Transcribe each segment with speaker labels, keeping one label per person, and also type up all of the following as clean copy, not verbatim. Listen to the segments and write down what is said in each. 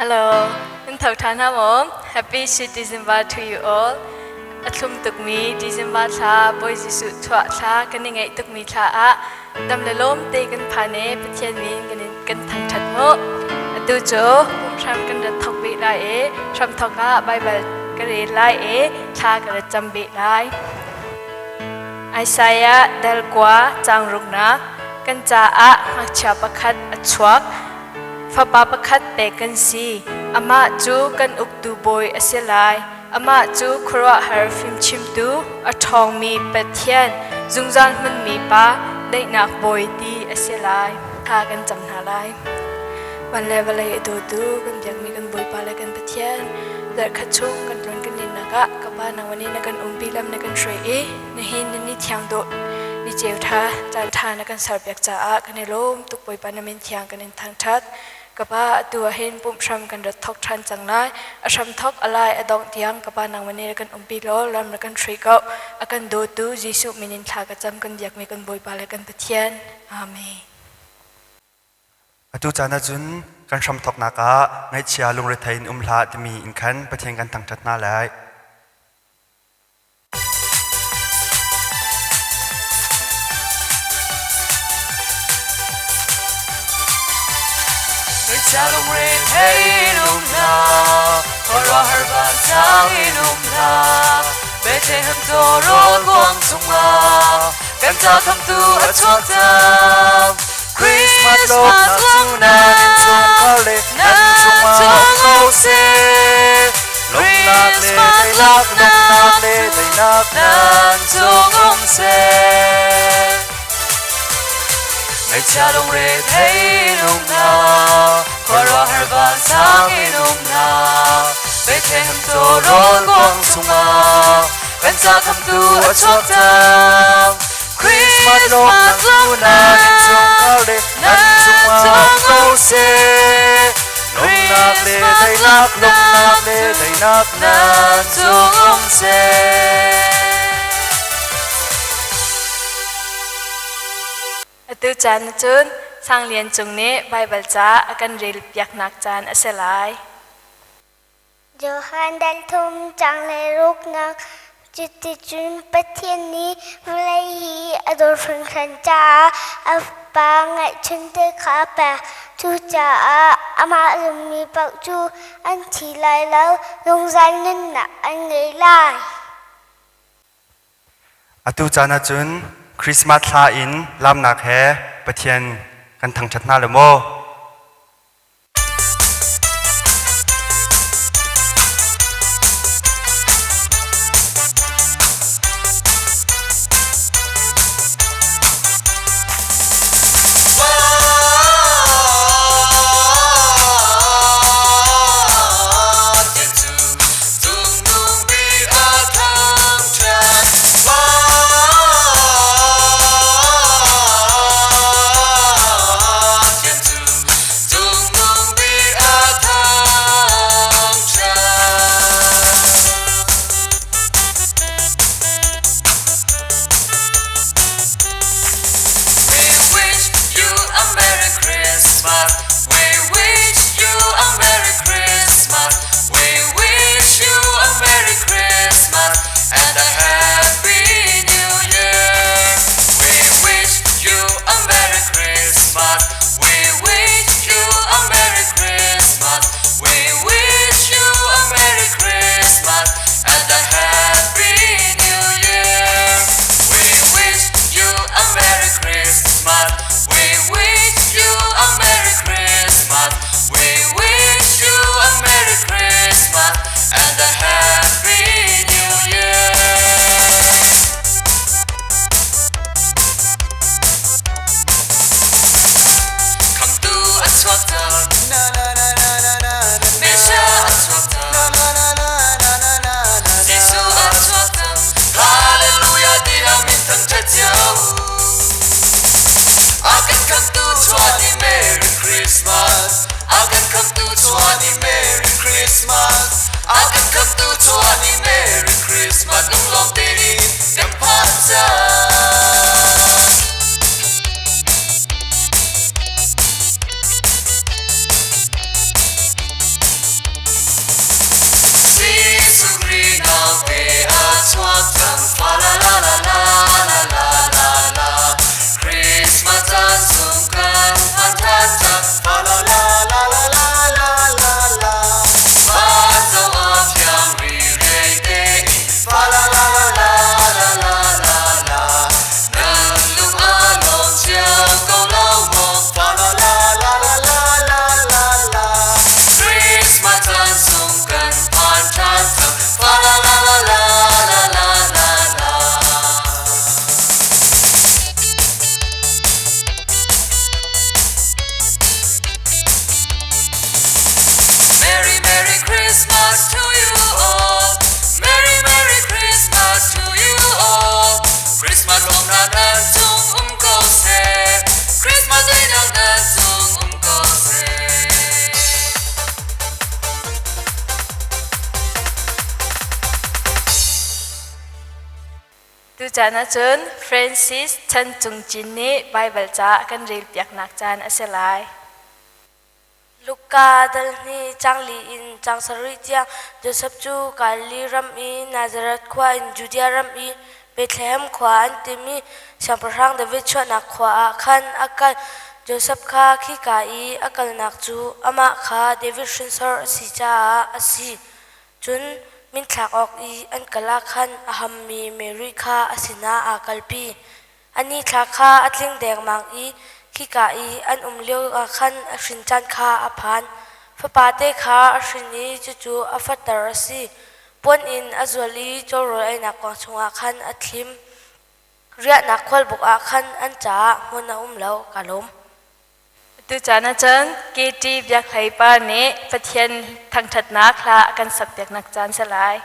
Speaker 1: Hello, nan tho ṭhan ha maw? Happy December to you all. A thlum tukmi December thla, Bawi Jesuh chuah thla kan i ngaih tukmi thla ah dam le lawm te kan phan i Pathian min kan in kan thangṭhat mu. Atu cu pumhram kan rat thok bih lai i hramthok ah Baibal ka rel lai i thla ka rat cam bih lai. Isaiah dal kua caang ruknak kan caah ngakchia pakhat a chuak. Fapa pakhat pek kan si. Amah cu kan uktu bawi a si lai. Amah cu khuaruahhar fimchimtu, a ṭhawngmi Pathian, zungzal hmunmi Pa, daihnak bawi ti a si lai. Thla kan cam hna lai. Van le vawlei a dawtu kan biakmi kan Bawipa le kan Pathian, zarhkhat chung kan ṭuan kan lennak ah ka Pa nangmah nih na kan umpi lam na kan hruai i nihin na ni thiang dawh ni ceu ṭha caan ṭha na kan serpiak caah kan i lawm tuk Bawipa na min thiang kan in thangṭhat. Ka pa, atu ah hin pumh hram kan rat thawk ṭhan cang lai. A hram thawk a lai a dongh tiang ka pa nangmah nih kan umpi law ram na kan hrui ko. A kan dawtu Jesuh min in thla ka cam kan biakmi kan Bawipa le kan Pathian. Amen.
Speaker 2: Atu caan ahcun kan hramthawknak ah ngaihchia lungrethei in um hlah timi in khan Pathian kan thangṭhat hna lai.
Speaker 3: Ngaihchia lungrethei in um hlah, khuaruahhar vansang in um hlah. Bethlehem tawrawl kuang chungah kan ca khamtu a chuak cang.
Speaker 4: Christmas lawmhnak cu nan innchungkhar le nan cungah um ko seh. Lawmhnak le daihnak, lawmhnak le daihnak
Speaker 3: nan cung um seh. Ngaihchia lungre thei in um hna, khuaruahhar vansang in um hna. Bethlehem tawrawl kuang chungah kan ca khamtu a chuak cang.
Speaker 4: Christmas lawmhnak cu nan innchungkhar le nan cungah um ko seh. Lawmhnak le daihnak, lawmhnak le daihnak
Speaker 3: nan cung um seh.
Speaker 1: Atu caan cun Sang Lian Cung nih Baibal ca a kan rel piaknak caan a si lai.
Speaker 5: Johan dal thum cang le ruknak cuticun Pathian nih vawlei hi a dawt hringhran caah a Pa ngeihchunte kha a pek. Cucaah amah zummi paoh cu an thi lai lo, zungzal nunnak an ngei lai.
Speaker 2: Atu caan ahcun Christmas thla in lamnak he Pathian kan thangṭhat hna lo maw?
Speaker 3: We wish you a Merry Christmas. We wish you a Merry Christmas. We wish you a Merry Christmas and a Happy New Year. We wish you a Merry Christmas. We wish you a Merry Christmas. We wish you a Merry Christmas and a Happy New Year. We wish you a Merry Christmas. We wish you a Merry Christmas. We wish you a Merry Christmas and a Happy New Year. Khamtu a chuak cang. Messiah a chuak cang. Jesuh a chuak cang. Hallelujah tiah min thangṭhat cio. A kan khamtu chuah ni Merry Christmas. A kan khamtu chuah ni Merry Christmas. A kan khamtu chuah ni Merry Christmas. Lunglawm tein kan phan cang. Lawmnak nan cung um ko seh. Christmas daihnak nan cung um ko seh.
Speaker 1: Tuchan ahcun Francis Chan Cung Cin nih Baibal ca a kan relpiaknak caan a si lai.
Speaker 6: Luka dal hnih caang li in caang sarih tiang Josef cu Galilee ram i Nazareth khua in Judea ram i Bethlehem khua an timi Siangpahrang David chuahnak khua ah khan a kal. Josef kha khika i a kalnak cu amah kha David hrinsor a si caah a si. Cun minthlak awk i an kal ah khan a hammi Mary kha a sinah aa kalpi. A nithla kha a tling dengmang i khika i an um lioah khan a hrin caan kha a phan. Fapate kha a hrin i cucu a fater a si. Puan in a zual i cawrawl einak kuang chungah khan a thlim. Riahnak khualbuk ah khan an caah hmun a um lo. Ka lawm.
Speaker 1: Tuchan ahcun KT Biak Hlei Pa nih Pathian thangṭhatnak hla a kan sakpiaknak caan si lai.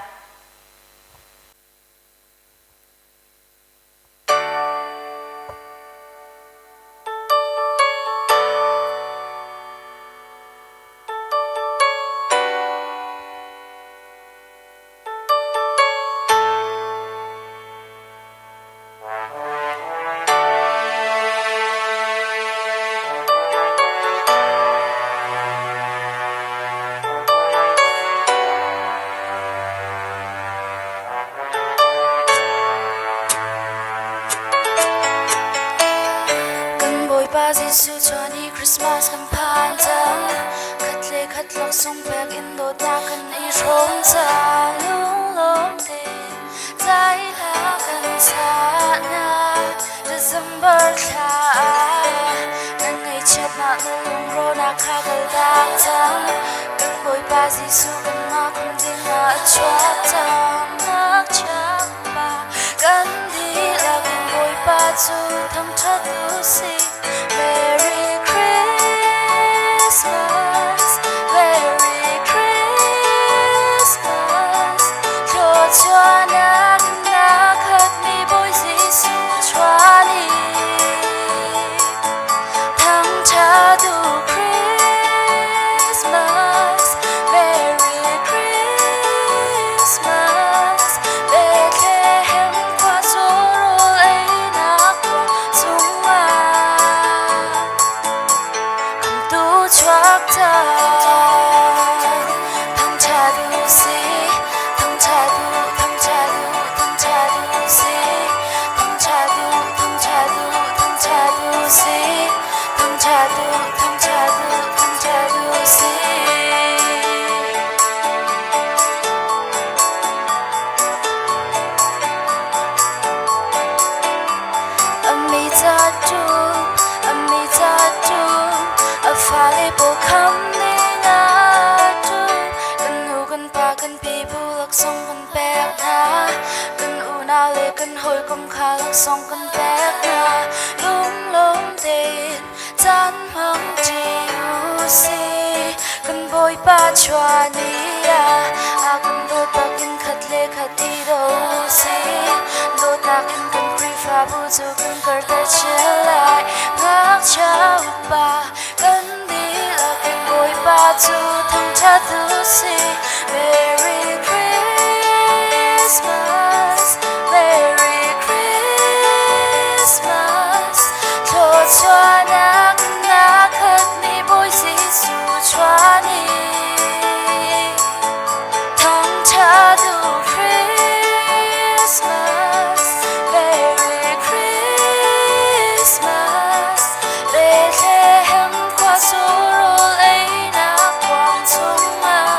Speaker 6: Kan Bawipa Jesuh chuan i Christmas kan phan cang. Khat le khat laksawng pek in dawtnak kan i hrawm cang. Lunglawm tein zai hla kan sa hna. December thla ah nan ngaihchiatnak na lungrawhnak kha kaltak cang. Kan Bawipa Jesuh kanmah khum dingah a chuak cang. Ngakchia pa kan dihlak in Bawipa cu thangṭhat u sih. Merry Christmas, Merry Christmas. Thluachuahnak na khatmi Bawi Jesuh chuah ni. Thangṭhat u Christmas, Merry Christmas. Bethlehem khua cu rawl einak khua chungah khamtu chuak cang. Thangṭhat u sih, thangṭhat u, thangṭhat u, thangṭhat u sih. Thangṭhat u, thangṭhat u, thangṭhat u sih. Thangṭhat u, thangṭhat u, thangṭhat u sih. A mi ca tu, a mi ca tu, a fale pawl kham ning a tu. Kan nu kan pa kan pi bu laksawng kan pek hna. Kan unau le kan hawikom kha laksawng kan pek hna. Lunglawm tein caan hmang ṭi u sih. Kan Bawipa chuah ni ah a kan dawt bakin khat le khat i do u sih. Dawtnak in kan Khrihfabu cu kan karter chin lai. Ngakchia upa kan dihlak in Bawipa cu thangṭhat u sih. Merry Christmas, Merry Christmas. Thluachuahnak na khatmi Bawi Jesuh chuah ni. Thangṭhat u Christmas, Merry Christmas. Bethlehem khua cu rawl einak kuang chungah.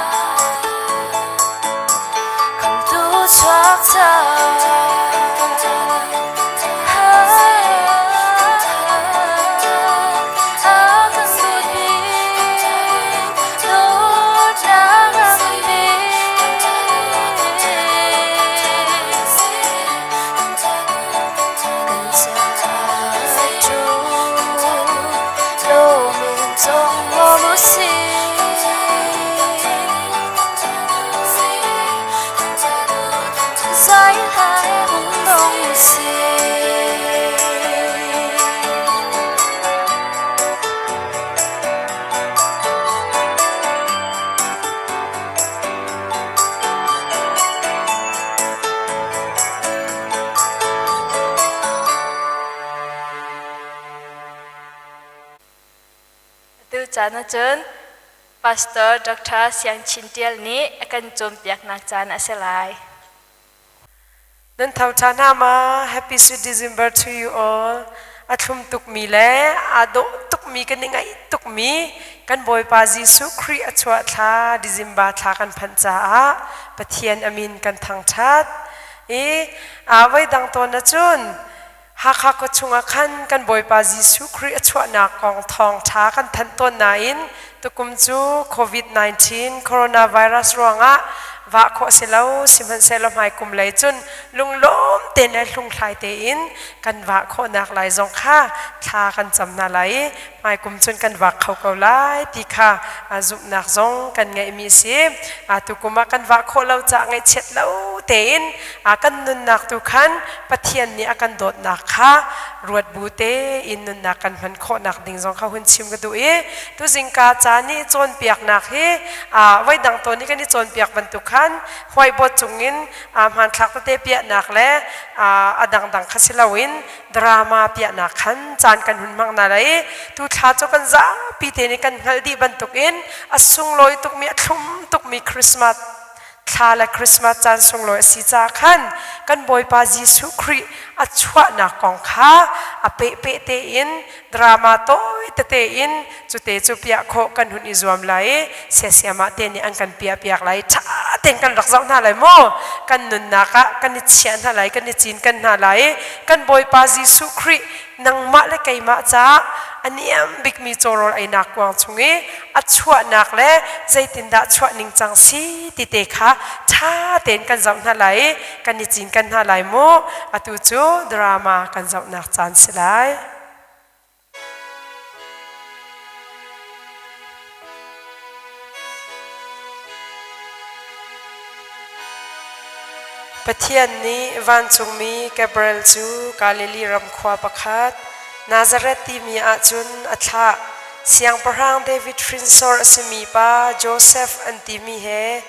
Speaker 1: Tucaan ahcun Pastor Dr. Siang Chin Tial nih a kan cawnpiaknak caan a si lai.
Speaker 7: Nan tho ṭha hna ma? Happy Sweet December to you all. A thlum tukmi le aa dawh tukmi kan i ngaih tukmi kan Bawipa Jesuh Khrih a chuah thla December thla kan phanh caah Pathian a min kan thangṭhat. I aa voi dang tawn ahcun Hakha khua chungah khan kan Bawipa Jesuh Khrih a chuahnak kong thawngṭha kan thanh tawn nain tukum cu COVID-19 coronavirus ruangah vah khawh si lo sihmanhsehlaw hmaikum lei cun lunglawm tein le hlunghlai tein kan vah khawhnak lai zong kha thla kan cam hna lai i hmaikum cun kan vak kho ko lai ti kha zumhnak zong kan ngeihmi a si. Tukum ah kan vah khawh lo caah ngaihchiat lo tein kan nunnak tu khan Pathian nih a kan dawtnak kha ruat bu tein nunnak kan hman khawhnak ding zong kha hun chim ka duh i tuzingka ca nih cawnpiaknak hi voidang tawn i kan i cawnpiak bantuk khan whiteboard cungin hmanthlak tete piahnak le a dangdang kha si loin drama piahnak khan caan kan hun hmang na lai tu thla cu kan zapi te nih kan hngalh dih bantukin a sunglawi tukmi a thlum tukmi Christmas thla le Christmas caan sunglawi a si caah khan kan Bawipa Jesuh Khrih a chuahnak kong kha a pehpeh tein drama tawi tete in cute cu piah khawh kan hun i zuam lai i siasiamah te nih an kan piah piak lai ṭha tein kan rak zoh hna lai mu kan nunnak ah kan i chiah hna lai kan i cinken hna lai i kan Bawipa Jesuh Khrih nangmah le keimah caah a niam bikmi cawrawl einak kuang chung i a chuahnak le zeitindah chuah ningcang si ti te kha ṭha tein kan zoh hna lai i kan i cinken hna lai mu atu cu drama kan zohnak caan si lai. Pathian nih vancungmi Gabriel cu Galilee ram khua pakhat Nazareth timi ah cun a thlah. Siangpahrang David hrinsor a simi pa Josef an timi he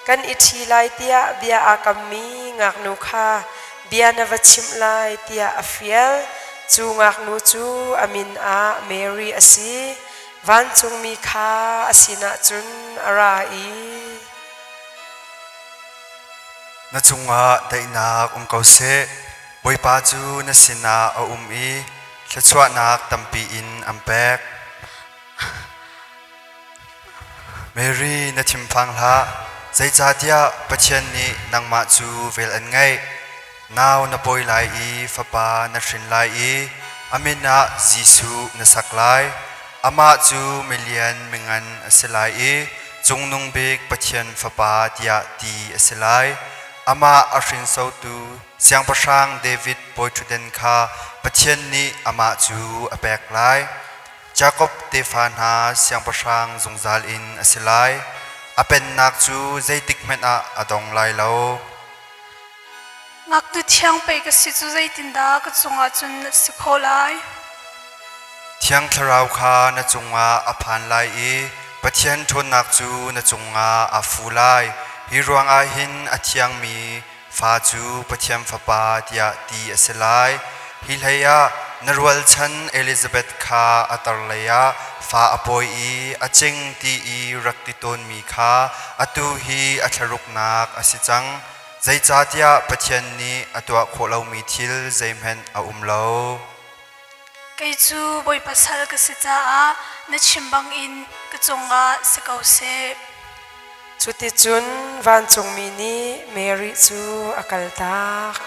Speaker 7: kan i ṭhi lai tiah bia aa kammi ngaknu kha bia na va chimh lai tiah a fial. Cu ngaknu cu a min ah Mary a si. Vancungmi kha a sinah cun a ra i,
Speaker 2: Na cungah daihnak um ko seh. Bawipa cu na sinah a um i thluachuahnak tampi in an pek. Mary, na thinphang hlah, zeicahtiah Pathian nih nangmah cu vel an ngeih. Nau na pawi lai i fapa na hrin lai i a min ah Jesuh na sak lai. Amah cu milian mingan a si lai i Cungnung Bik Pathian Fapa tiah ti a si lai. Amah a hrinsotu Siangpahrang David bawiṭhutdan kha Pathian nih amah cu a pek lai. Jakob tefa hna siangpahrang zungzal in a si lai. A pennak cu zeitikhmanh ah a dong lai lo.
Speaker 8: Ngaknu thiang pei ka si cu zeitindah ka cungah cun na si khawh lai?
Speaker 2: Thiang Thlarau kha na cungah a phan lai i Pathian ṭhawnnak cu na cungah aa fu lai. Hi ruangah hin a thiangmi Fa cu Pathian Fapa tiah ti a si lai. Hi hleiah na rualchan Elizabeth kha a tarlei ah fa a pawi i a cing ti i rak ti tawnmi kha atu hi a thlaruknak a si cang. Zeicahtiah Pathian nih a tuah khawh lomi thil zeihmanh a um lo.
Speaker 8: Kei cu Bawipa sal ka si caah na chim bangin ka cungah si ko seh.
Speaker 7: Cuticun vancungmi nih Mary cu a kaltak.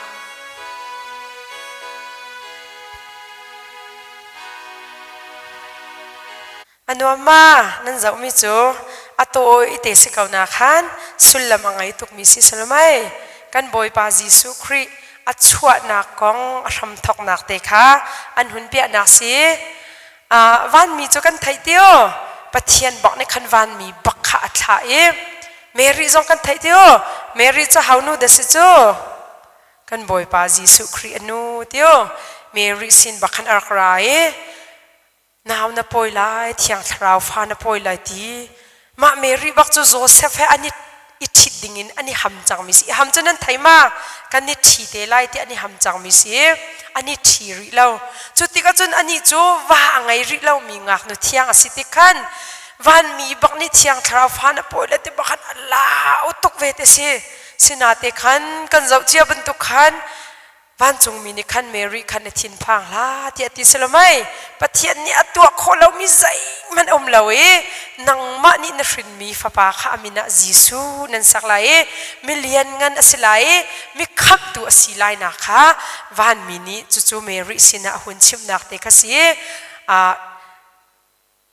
Speaker 7: A nuam ma nan zohmi cu a tawi te si ko na khan sullam a ngei tukmi si salamai kan Bawipa Jesuh Khrih a chuahnak kong a hramthoknak te kha an hun piahnak si vanmi cu kan theih tio Pathian bak nih khan vanmi bak kha a thlah i Mary zong kan theih tio Mary cu hau nu dah si cu kan Bawipa Jesuh Khrih a nu tio Mary sin bak khan a rak ra i nau na pawi lai thiang thlarau fa na pawi lai ti mah Mary bak cu Joseph he an i. i ṭhit dingin an i ham cangmi si. I ham cu nan thei ma? Kan i ṭhi te lai ti an i ham cangmi si. An i ṭhi rih lo. Cu tikah cun anih cu va a ngei rih lomi ngaknu thiang a si tik khan vanmi bak nih thiang thlarau fa na pawi le ti bak khan a lau tuk ve te si. Sinate khan kan zoh cia bantuk khan Vancungmi nih khan Mary khan na thinphang hlah tiah ti si lo mei? Pathian nih a tuah khawh lomi zeihmanh a um lo i nangmah nih na hrinmi fapa kha a min ah Jesuh nan sak lai i mi lianngan a si lai i mi khamhtu a si lai nak kha vanmi nih cucu Mary sinah a hun chimhnak te kha si.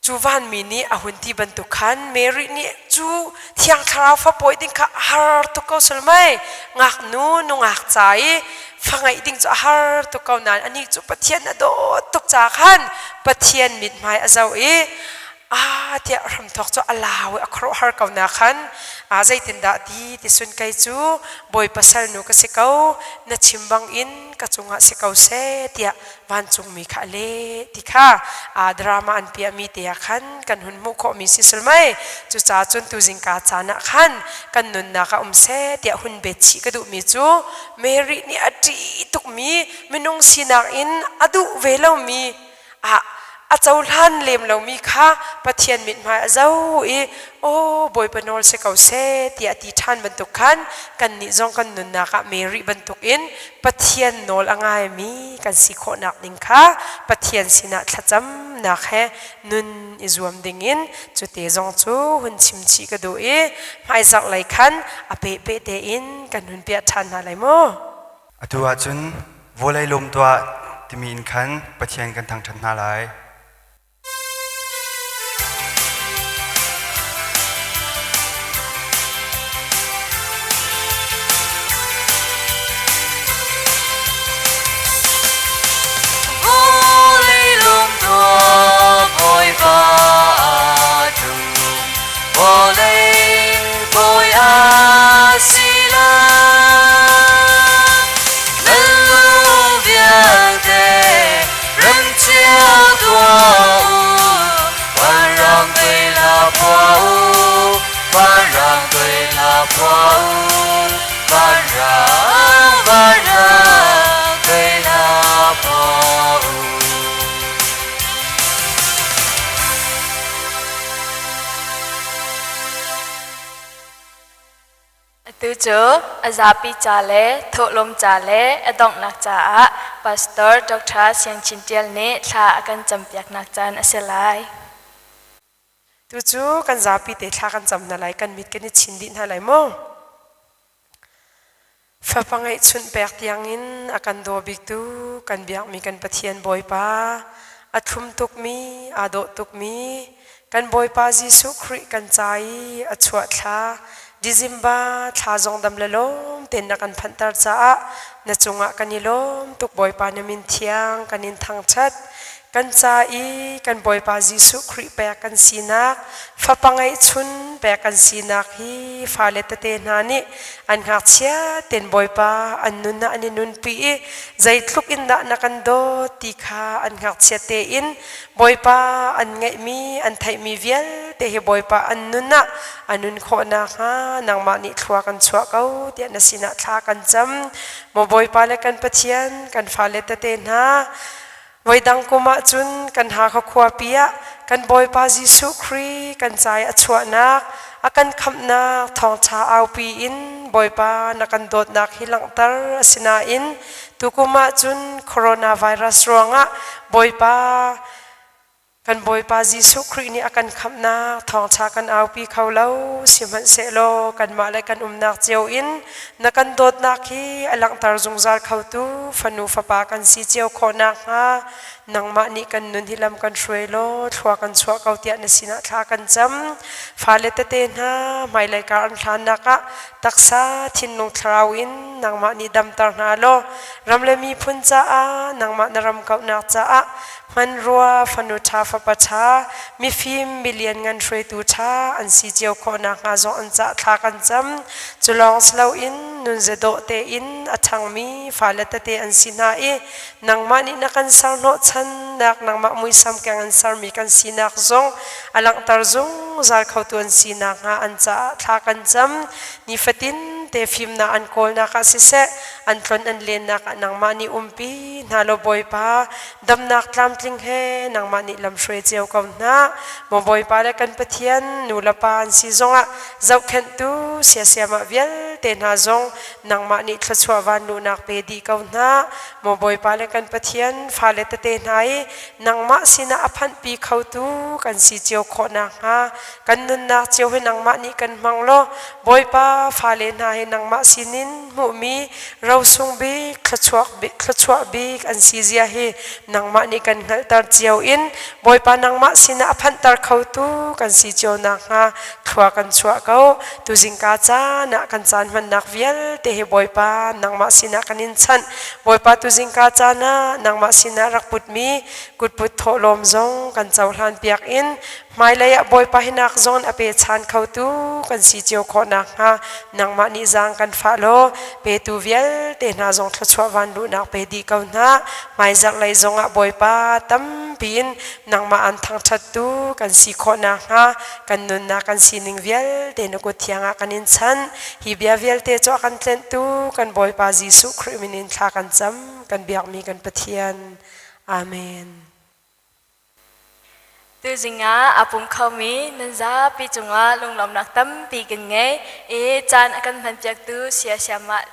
Speaker 7: Cu vanmi nih a hun ti bantuk khan Mary nih cu Thiang Thlarau fapawi ding kha a har tuk ko sulmai. Ngaknu nungak ca i fa ngeih ding cu a har tuk ko nain anih cu Pathian a dawt tuk ca khan Pathian mithmai a zoh i a tiah hramthawk cu a lau i a khuaruahhar ko na khan a zeitindah ti ti sun kei cu Bawipa salnu ka si ko na chim bang in ka cungah si ko seh tiah vancungmi kha a leh ti kha drama an piahmi te ah khan kan hun hmuh khawhmi si sulmai. Cucaah cun tuzingka caan ah khan kan nunnak ah um seh tiah hun bet chih ka duhmi cu Mary nih a ṭih tukmi minung sinak in a duh ve lomi ah a cohlan lem lomi kha Pathian mithmai a zoh i aw Bawipa nawl si ko seh tiah ti ṭhan bantuk khan kannih zong kan nunnak ah Mary bantukin Pathian nawl a ngaimi kan si khawhnak ding kha Pathian sinah thlacamnak he nun i zuam dingin cute zong cu hun chim chih ka duh i hmaizarh lei khan a pehpeh tein kan hun piah ṭhan hna lai mu.
Speaker 2: Atu ahcun vawlei lawm tuah timi in khan Pathian kan thangṭhat hna lai.
Speaker 3: Vawlei lung tuah Bawipa aa tum, vawlei bawi a si lai. Nan lung vialte rem cio tuah u, vanrang tei hla phuah u, vanrang tei hla phuah u, vanrang, vanrang tei hla phuah u.
Speaker 1: Atu cu a zapi ca le thawhlawm ca le a donghnak caah Pastor Dr. Siang Chin Ṭial nih thla a kan campiaknak caan a si lai.
Speaker 7: Tucu kan zapi te thla kan cam hna lai, kan mit kan i chin dih hna lai mu. Fapa ngeihchunh pek tiangin a kan daw biktu kan biakmi kan Pathian Bawipa, a thlum tukmi, aa dawh tukmi, kan Bawipa Jesuh Khrih kan ca i a chuah thla, December thla zong dam le lawm tein na kan phanhter caah na cungah kan i lawm tuk Bawipa na min thiang kan in thangṭhat. Kan ca i kan Bawipa Jesuh Khrih pek kan sinak, fapa ngeihchun pek kan sinak hi fale tete hna nih an ngakchia ten Bawipa an nun ah an i nunpi i zeitluk in dah na kan dawt ti kha an ngakchia tein Bawipa an ngeihmi an theihmi vialte hi Bawipa an nun ah a nun khawh nakhnga nangmah nih thlua kan chuah ko tiah na sinah thla kan cam. Maw Bawipa le kan Pathian kan fale tete hna Voidang kum ahcun kan Hakha khuapi ah kan Bawipa Jesuh Khrih kan ca i a chuahnak, a kan khamhnak thawngṭha aupi in Bawipa na kan dawtnak hi langhter a si nain tukum ahcun coronavirus ruangah Bawipa kan Bawipa Jesuh Khrih nih a kan khamhnak thawngṭha kan aupi kho lo. Sihmanhsehlaw kanmah le kan umnak cio in Na kan dawtnak hi a langhter zungzal khotu fanu fapa kan si cio khawh nakhnga nangmah nih kan nun hi lam kan hruai law thlua kan chuah ko tiah na sinah thla kan cam. Fale tete hna hmailei kar an hlannak ah taksa thinlung thlarau in nangmah nih damter hna law ram le miphun caah nangmah na ram kauhnak caah hmanrua fanu ṭha fapa. fapa ṭha, mifim, milianngan hruaitu ṭha an si cio khawh nakhnga zong an cah thla kan cam. Cu lawng si loin nunze dawh tein a ṭhangmi fale tete an si hna i nangmah nih na kan ser hnawhchannak nangmah muisam keng an sermi kan sinak zong a langhter zungzal khotu an si nakhnga an caah thla kan cam. Nifatin te fimnak an kawlnak ah siseh, an tlon an lennak ah nangmah nih umpi hna law Bawipa, damnak tlamtling he nangmah nih lamhruai cio ko hna. Maw Bawipa le kan Pathian, nu le pa an si zongah zohkhenhtu siasiamah vialte hna zong nangmah nih thluachuah vanluhnak pe dih ko hna. Maw Bawipa le kan Pathian, fale tete hna i nangmah sinah a phanhpi khotu kan si cio khawh nakhnga kan nunnak cio hi nangmah nih kan hmang law Bawipa fale hna hi nangmah sinin hmuhmi rosung bik thluachuak bik thluachuah bik an si zia hi nangmah nih kan hngalhter cio in Bawipa nangmah sinah a phanhter khotu kan si cio nakhnga thlua kan chuah ko. Tuzingka caan ah kan caan hmannak vialte hi Bawipa nangmah sinah kan in chanh. Bawipa tuzingka caan ah nangmah sinah rak putmi kutput thawhlawm zong kan cohlan piak in Hmailei ah Bawipa hinak zawn a pechan khotu kan si cio khawh nakhnga nangmah nih zaang kan fah law petu vialte hna zong thluachuah van luhnak pe dih ko hna. Hmaizarh lei zongah Bawipa tampi in nangmah an thangṭhattu kan si khawh nakhnga kan nunnak kan sining vialte na kut thiang ah kan in chanh. Hi bia vialte cu a kan tlenhtu kan Bawipa Jesuh Khrih min in thla kan cam, kan biakmi kan Pathian. Amen.
Speaker 1: Tuzing ah aa pum khomi nan zapi cungah lunglawmhnak tampi kan ngei i caan a kan hmanpiaktu siasiamah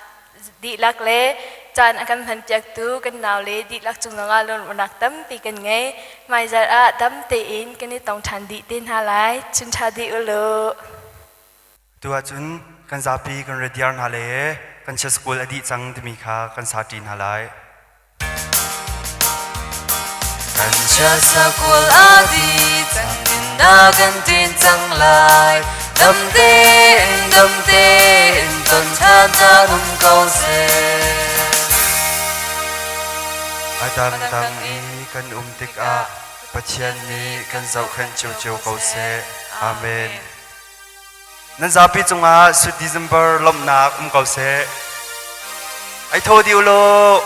Speaker 1: dihlak le caan a kan hmanpiaktu kan naule dihlak cung zongah lunglawmhnak tampi kan ngei. Hmaizarh ah dam tein kan i tong ṭhan dih te hna lai. Chun ṭha dih u law.
Speaker 2: Tu ahcun kan zapi kan ra diar hna le kan chia school a dih cang timi kha kan sa ṭi hna lai.
Speaker 3: Kan chia sakul a di cang in na kan tin cang lai. Dam tein dam tein ton ṭhan caan um ko seh.
Speaker 2: A dangdang i kan um tikah Pathian nih kan zohkhenh ciocio ko seh. Amen. Nan zapi cungah Sweet December lawmhnak um ko seh. Ai tho dih u law.